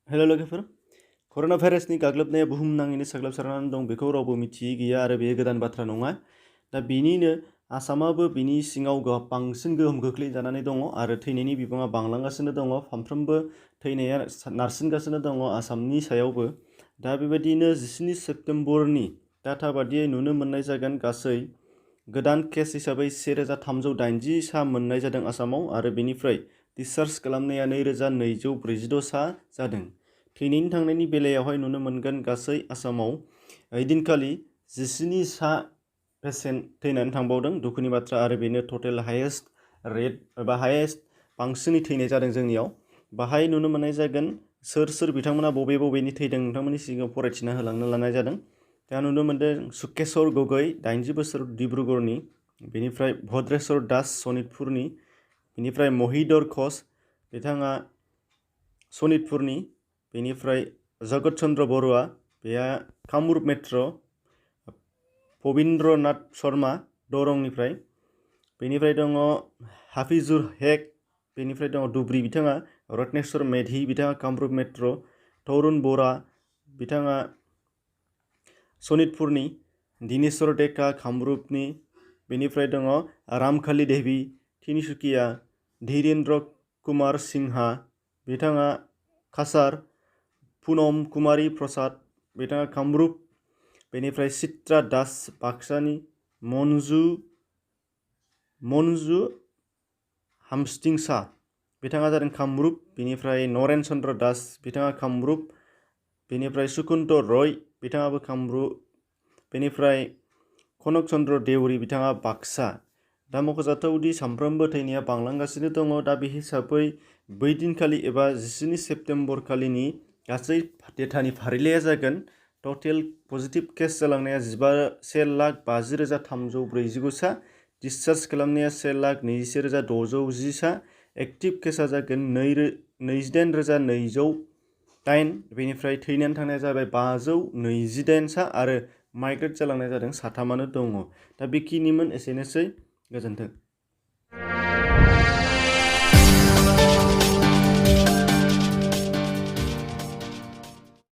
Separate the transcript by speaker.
Speaker 1: हेल' लोगोफोर, कर'ना भाइरासनि गाग्लोबनाया बुहुमनाङैनो साग्लोबसारनानै दं बेखौ रावबो मिथियै गैया आरो बेयो गोदान बाथ्रा नङा। दा बेनिनो आसामाबो बिनि सिङाव बांसिन गोहोम खोख्लैजानानै दङ आरो थैनायनि बिबाङा बांलांगासिनो दङ। फानफ्रोमबो थैनाया नारसिनगासिनो दङ आसामनि सायावबो। दा बेबायदिनो 17 सेप्तेम्बरनि डाटा बादियै नुनो मोननाय जागोन गासै गोदान केस हिसाबै 1380 सा मोननाय जादों आसामाव आरो बेनिफ्राय डिसचार्ज खालामनाया 2246 सा जादों। थैनायनि थांनायनि बेलायावहाय नुनो मोनगोन गासै आसामाव ओइदिनखालि 17 सा पेसेन्ट थैनानै थांबावदों। दुखुनि बाथ्रा आरो बेनो टटेल हाइएस्ट रेट एबा हाइएस्ट बांसिनै थैनाय जादों जोंनियाव। बाहाय नुनो मोननाय जागोन सोर बिथांमोना बबेनि थैदों नोंथांमोननि सिगाङाव फरायथिना होलांनो लानाय जादों। दा नुनो मोनदों सुकेशर गगৈ 80 बोसोर डिब्रुगड़नि, बेनिफ्राय भद्रेश्वर दास सनितपुरनि, बेनिफ्राय महिधर घोष बिथाङा सनितपुरनि, बेनिफ्राय जगत चन्द्र बरुवा बेहा कामरुप मेट्र', पबिन्द्र नाथ शर्मा दरंनिफ्राय, बेनिफ्राय दङ हाफिजुर हेक, बेनिफ्राय दङ धुब्री बिथाङा, रत्नेश्वर मेधि बिथाङा कामरुप मेट्र', तरुण बरा बिथाङा सनितपुरनि, दिनेश्वर डेका कामरुपनि, बेनिफ्राय दङ रामखाली देवी तिनिसुकिया, धीरेन्द्र कुमार सिंहा बिथाङा काछार, पुनम कुमारी प्रसाद बिथाङा कामरुप, बेनिफ्राय चित्रा दास बाक्सानि, मन्जु हामस्टिंसा बिथाङा जादों कामरुप, बेनिफ्राय नरेन चन्द्र दास बिथाङा कामरुप, बेनिफ्राय सुकुन्त रय बिथाङाबो कामरुप, बेनिफ्राय कनक चन्द्र देउरि बिथाङा बाक्सा। दा मख'जाथावदि सानफ्रोमबो थैनाया बांलांगासिनो दङ। दा बे हिसाबै बै दिनखालि एबा 17 सेप्तेम्बर खालिनि गासै डेटानि फारिलाइया जागोन टटेल पजिटिभ केस जालांनाया 1,50,349 सा, डिसचार्ज खालामनाया 1,21,610 सा, एक्टिभ केसा जागोन 28,208, बेनिफ्राय थैनानै थांनाया जाबाय 528 सा आरो माइग्रेट जालांनाय जादों 3 दङ। दा बेखिनिमोन, एसेनोसै, गोजोन्थों।